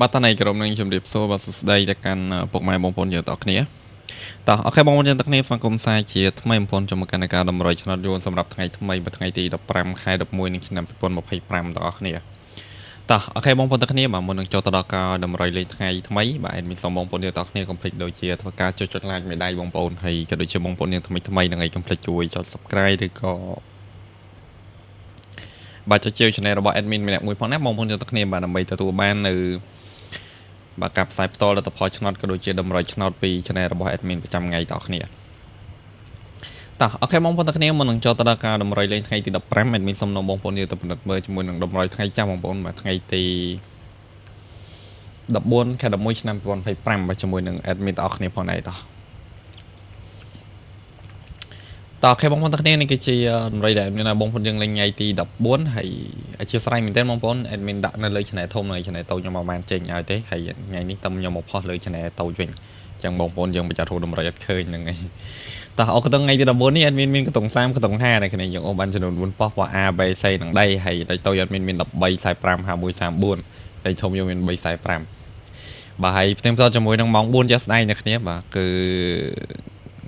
បាទតន័យក្រុមនឹងជម្រាបសួរបាទសួស្តីទៅកាន់ពុកម៉ែបងប្អូនយើងទាំងអស់គ្នាតោះ OK បងប្អូនយើងទាំងគ្នាស្វាគមន៍សាជាថ្មីបងប្អូនចូលមកកាន់ការតម្រុយឆ្នោតយួនសម្រាប់ថ្ងៃថ្មីបាទថ្ងៃទី15ខែ11នៃឆ្នាំ2025ទាំងអស់គ្នាតោះ OK បងប្អូនទាំងគ្នាបាទមុននឹងចូលទៅដល់ការតម្រុយលេខថ្ងៃថ្មីបាទ admin សូមបងប្អូនយើងទាំងអស់គ្នាកុំភ្លេចដូចជាធ្វើការចុចចុច like មេដៃបងប្អូនហើយក៏ដូចជាបងប្អូនយើងថ្មីថ្មីនឹងឯងកុំភ្លេចជួយចុច subscribe ឬក៏បាទចុចជា channel របស់ admin ម្នាក់មួយផងណាបងប្អូនយើងទាំងគ្នាបាទដើម្បីទទួលបាននៅបាទការផ្សាយផ្ទាល់លទ្ធផលឆ្នោតក៏ដូចជាតម្រុយឆ្នោតពី channel របស់ admin ប្រចាំថ្ងៃទាំងអស់គ្នាតោះ OK បងប្អូនទាំងគ្នាមុននឹងចូលទៅដល់ការតម្រុយលេងថ្ងៃទី15 admin សូមនាំបងប្អូនយើងទៅពិនិត្យមើលជាមួយនឹងតម្រុយថ្ងៃចាស់បងប្អូនបាទថ្ងៃទី14ខែ11ឆ្នាំ2025បាទជាមួយនឹង admin ទាំងអស់គ្នាផងដែរតោះតោះ OK បងប្អូនទាំងគ្នានេះគឺជាតម្រុយដែល admin ឲ្យបងប្អូនយើងលេងថ្ងៃទី14ហើយអធិស្ឋានមែនទែនបងប្អូន admin ដាក់នៅលើ channel ធំនៅ channel តូចខ្ញុំអត់បានចេញឲ្យទេហើយថ្ងៃនេះតំខ្ញុំមកផុសលើ channel តូចវិញអញ្ចឹងបងប្អូនយើងប្រយ័ត្នរកតម្រុយអត់ឃើញហ្នឹងហើយតោះអរគុណថ្ងៃទី14នេះ admin មានកតុង30កតុង50ដែរគ្នាយើងអូបានចំនួន4ប៉ុស្តិ៍ពណ៌ A B C និង D ហើយលេខតូច admin មាន13 45 51 34លេខធំយើងមាន3 45បាទហើយផ្ទាំងផ្ទាល់ជាមួយនឹងម៉ោង4ជាក់ស្ដែងអ្នកគ្នាបាទគឺ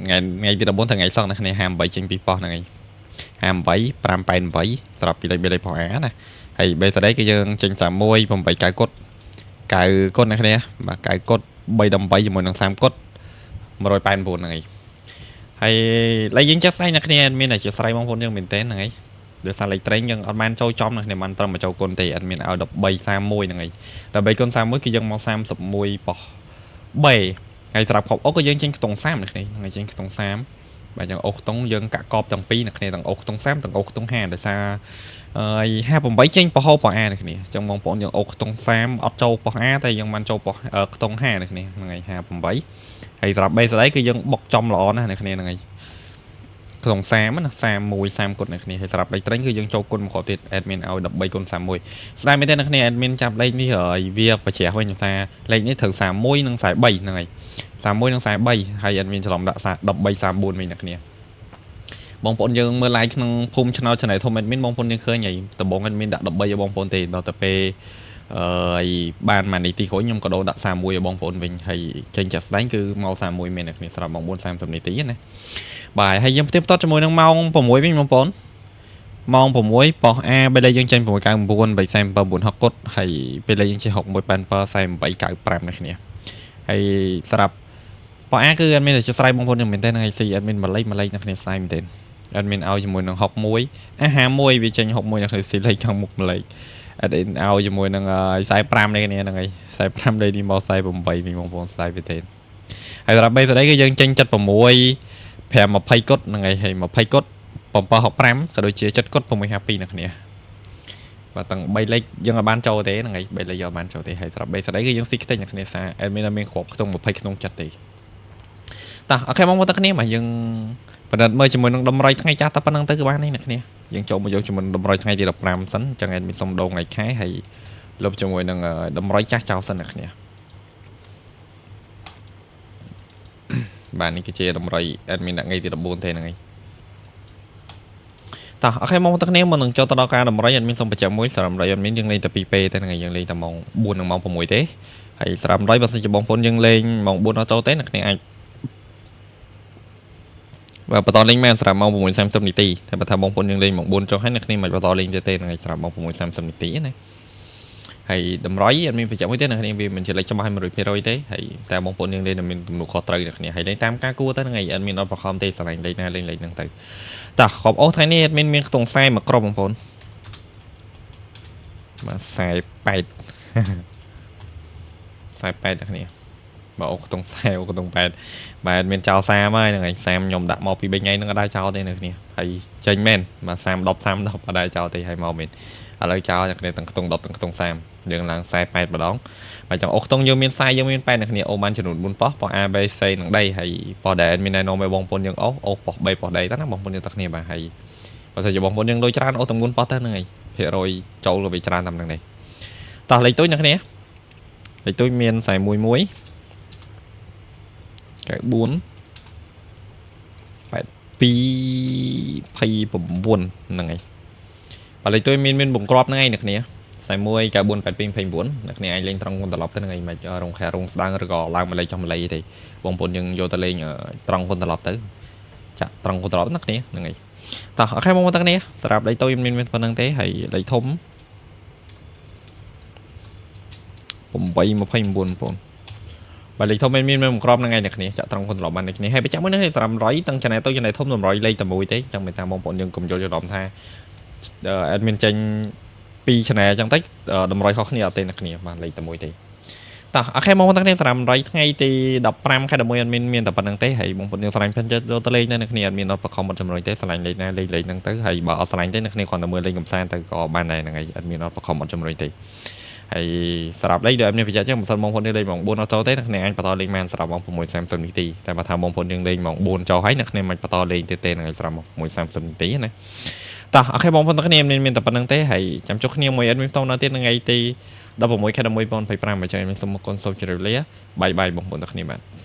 ថ្ងៃថ្ងៃទី14ថ្ងៃសុក្រអ្នកគ្នា58ចេញពីប៉ុស្តិ៍ហ្នឹងឯង58 588សម្រាប់ពីលេខ B លេខប៉ុស្តិ៍ A ណាហើយ B ស្ដីគឺយើងចេញ31 8 9គុត9គុតអ្នកគ្នាបាទ9គុត3 18ជាមួយនឹង30គុត189ហ្នឹងឯងហើយលេខយើងចាស់ស្ដែងអ្នកគ្នាមានតែជាស្រ័យបងប្អូនយើងមែនតើហ្នឹងឯងដោយសារលេខត្រេងយើងអត់បានចូលចំអ្នកគ្នាបានត្រឹមមកចូលគុណទេអត់មានឲ្យ13 31ហ្នឹងឯង13គុណ31គឺយើងមក31ប៉ុស្តិ៍ B ហើយសម្រាប់ខប់អូក៏យើងចេញខ្ទង់30អ្នកគ្នាហ្នឹងឯងចេញខ្ទង់30បាទយើងអូខ្ទង់យើងកាក់កបទាំងពីរអ្នកគ្នាទាំងអូខ្ទង់30ទាំងអូខ្ទង់50ដោយសារហើយ58ចេញប៉ហោប៉អាអ្នកគ្នាអញ្ចឹងបងប្អូនយើងអូខ្ទង់30អត់ចូលប៉ោះអាតែយើងបានចូលប៉ោះខ្ទង់50អ្នកគ្នាហ្នឹងឯង58ហើយសម្រាប់ B ស្ដីគឺយើងបុកចំល្អណាស់អ្នកគ្នាហ្នឹងឯងក្នុង30ណា31 30គុណអ្នកគ្នាហើយសម្រាប់លេខត្រេញគឺយើងចូលគុណមកគ្រាប់ទៀត admin ឲ្យ13គុណ31ស្ដាយមែនទេអ្នកគ្នា admin ចាប់លេខនេះហើយវាបច្រាស់វិញថាលេខនេះត្រូវ31និង43ហ្នឹងហើយ31និង43ហើយ admin ច្រឡំដាក់13 34វិញអ្នកគ្នាបងប្អូនយើងមើល live ក្នុងភូមិឆ្នោត channel ធំ admin បងប្អូនយើងឃើញហើយដំបង admin ដាក់13ឲ្យបងប្អូនទេដល់ទៅពេលអឺបានមួយនីតិក្រោយខ្ញុំក៏ដូរដាក់31ឲ្យបងប្អូនវិញហើយចេញចាក់ស្ដែងគឺមក31មែនអ្នកគ្នាស្រាប់ម៉ោង4:30នាទីណាបាទហើយយើងផ្ទៀងផ្ទាត់ជាមួយនឹងម៉ោង6វិញបងប្អូនម៉ោង6ប៉ុស្តិ៍ A ពេលលេខយើងចេញ699 347 96គុតហើយពេលលេខយើងចេញ61 87 48 95អ្នកគ្នាហើយសម្រាប់ប៉ុស្តិ៍ A គឺអត់មានតែជាស្រ័យបងប្អូនយើងមែនទេហ្នឹងហើយ C admin មួយលេខមួយលេខអ្នកគ្នាស្ដាយមែនទេ admin ឲ្យជាមួយនឹង61អា51វាចេញ61អ្នកគ្នា C លេខខាងមុខមួយលេខ admin ឲ្យជាមួយនឹង45នេះគ្នាហ្នឹងហើយ45លេខនេះមក48វិញបងប្អូនស្ដាយមែនទេហើយសម្រាប់3ស្ដីគឺយើងចេញ76 5 20គុតហ្នឹងហើយហើយ20គុត765ក៏ដូចជា7គុត652អ្នកគ្នាបាទទាំង3លេខយើងអាចបានចូលទេហ្នឹងហើយ3លេខយើងអាចបានចូលទេហើយសម្រាប់3ស្ដីគឺយើងស៊ីខ្ទេចអ្នកគ្នាសារ admin អត់មានគ្រាប់ខ្ទង់20ក្នុងចិត្តទេតោះ OK បងប្អូនទាំងគ្នាបាទយើងបណ្ឌិតមើលជាមួយនឹងតម្រុយថ្ងៃចាស់តែប៉ុណ្្នឹងទៅគឺបាននេះអ្នកគ្នាយើងចូលមកយកជាមួយនឹងតម្រុយថ្ងៃទី15សិនអញ្ចឹង admin សុំដូងថ្ងៃខែហើយលុបជាមួយនឹងតម្រុយចាស់ចោលសិនអ្នកគ្នាបាទនេះគឺជាតម្រុយ admin ដាក់ថ្ងៃទី14ទេហ្នឹងឯងតោះ OK មកទាំងគ្នាមុននឹងចូលទៅដល់ការតម្រុយ admin សូមបញ្ជាក់មួយសម្រាប់តម្រុយ admin យើងលេងតែ2ពេលទេហ្នឹងឯងយើងលេងតែម៉ោង4និងម៉ោង6ទេហើយសម្រាប់តម្រុយបើសិនជាបងប្អូនយើងលេងម៉ោង4អត់ចូលទេអ្នកគ្នាអាចបាទបន្តលេងមែនសម្រាប់ម៉ោង6:30នាទីតែបើថាបងប្អូនយើងលេងម៉ោង4ចុះហើយអ្នកគ្នាមិនបន្តលេងទេទេហ្នឹងឯងសម្រាប់ម៉ោង6:30នាទីណាហើយតម្រុយអត់មានបញ្ជាក់មួយទេអ្នកគ្នាវាមិនជាលេខច្បាស់ឲ្យ100%ទេហើយតែបងប្អូនយើងលេងតែមានទំនួលខុសត្រូវអ្នកគ្នាហើយលេងតាមការគួរទៅហ្នឹងឯងអត់មានអត់ប្រខំទេស្រឡាញ់លេខណាលេងលេខហ្នឹងទៅតោះខប់អូថ្ងៃនេះអត់មានខ្ទង់40មួយក្រុមបងប្អូនបាទ48 48អ្នកគ្នាបើអូខ្ទង់40អូខ្ទង់8បាទមានចោល30ហើយហ្នឹងឯង30ខ្ញុំដាក់មកពី3ថ្ងៃហ្នឹងអត់ដែរចោលទេអ្នកគ្នាហើយចេញមែនបាទ30 10 30 10អត់ដែរចោលទេហើយមកមែនឥឡូវចោលអ្នកគ្នាទាំងខ្ទង់10ទាំងខ្ទង់30យើងឡើង48ម្ដងបាទចង់អូខ្ទង់យើងមាន40យើងមាន8អ្នកគ្នាអូបានចំនួន4ប៉ុស្តិ៍ប៉ុស្តិ៍ A B C និង D ហើយប៉ុស្តិ៍ដែលមានណែនាំឲ្យបងប្អូនយើងអូអូប៉ុស្តិ៍ B ប៉ុស្តិ៍ D ទៅណាបងប្អូនយើងទាំងគ្នាបាទហើយបើសិនជាបងប្អូនយើងលុយច្រើនអូទាំង4ប៉ុស្តិ៍ទៅហ្នឹងឯងភាគរយចូលទៅវាច្រើនតាមហ្នឹងនេះតោះលេខទូចអ្នកគ្នាលេខទូចមាន41 1 94 82 29ហ្នឹងហើយបាទលេខទូចមានបង្ក្របហ្នឹងឯងអ្នកគ្នា41 41 94 82 29អ្នកគ្នាអាចលេងត្រង់គុណត្រឡប់ទៅនឹងឯងមិនរងខែរងស្ដាងឬក៏ឡើងម្លេចចុះម្លេចទេបងប្អូនយើងយកទៅលេងត្រង់គុណត្រឡប់ទៅចាក់ត្រង់គុណត្រឡប់ណាគ្នាហ្នឹងហើយតោះ OK បងប្អូនទាំងគ្នាសម្រាប់លេខតូចមានមានប៉ុណ្្នឹងទេហើយលេខធំ8 29បងប្អូនបាទលេខធំមានមានមួយក្របហ្នឹងឯងអ្នកគ្នាចាក់ត្រង់គុណត្រឡប់បានអ្នកគ្នាហើយបញ្ជាក់មួយនេះសម្រាប់100ទាំង channel តូច channel ធំ100លេខតែមួយទេចឹងមិនថាបងប្អូនយើងកុំយល់ច្រឡំថា admin ចេញ2 channel អញ្ចឹងតិចតម្រុយខុសគ្នាអត់ទេអ្នកគ្នាបាទលេខតែមួយទេតោះ OK បងប្អូនទាំងគ្នាសម្រាប់100ថ្ងៃទី15ខែ11អត់មានមានតែប៉ុណ្្នឹងទេហើយបងប្អូនយើងស្រឡាញ់ផ្ចិតយកទៅលេងទៅអ្នកគ្នាអត់មានអត់បខំអត់ជំរុញទេស្រឡាញ់លេខណាលេខលេខហ្នឹងទៅហើយបើអត់ស្រឡាញ់ទេអ្នកគ្នាគ្រាន់តែមើលលេងកំសាន្តទៅក៏បានដែរហ្នឹងហើយអត់មានអត់បខំអត់ជំរុញទេហើយសម្រាប់លេខដូចអត់មានបញ្ជាក់ចឹងបើសិនបងប្អូនលេងម៉ោង4អត់ចូលទេអ្នកគ្នាអាចបន្តលេងបានសម្រាប់ម៉ោង6:30នាទីតែបើថាបងប្អូនយើងលេងម៉ោង4ចូលហើយអ្នកគ្នាមិនបន្តលេងទេទេហ្នឹងហើយសម្រាប់ម៉ោង6:30នាទីណាតោះ OK បងប្អូនទាំងគ្នាមានតែប៉ុណ្្នឹងទេហើយចាំជួបគ្នាមួយ admin ផ្ទងនៅទៀតថ្ងៃទី16ខែ11 2025អញ្ចឹងខ្ញុំសូមអរគុណសូមជម្រាបលា bye bye បងប្អូនទាំងគ្នាបាទ។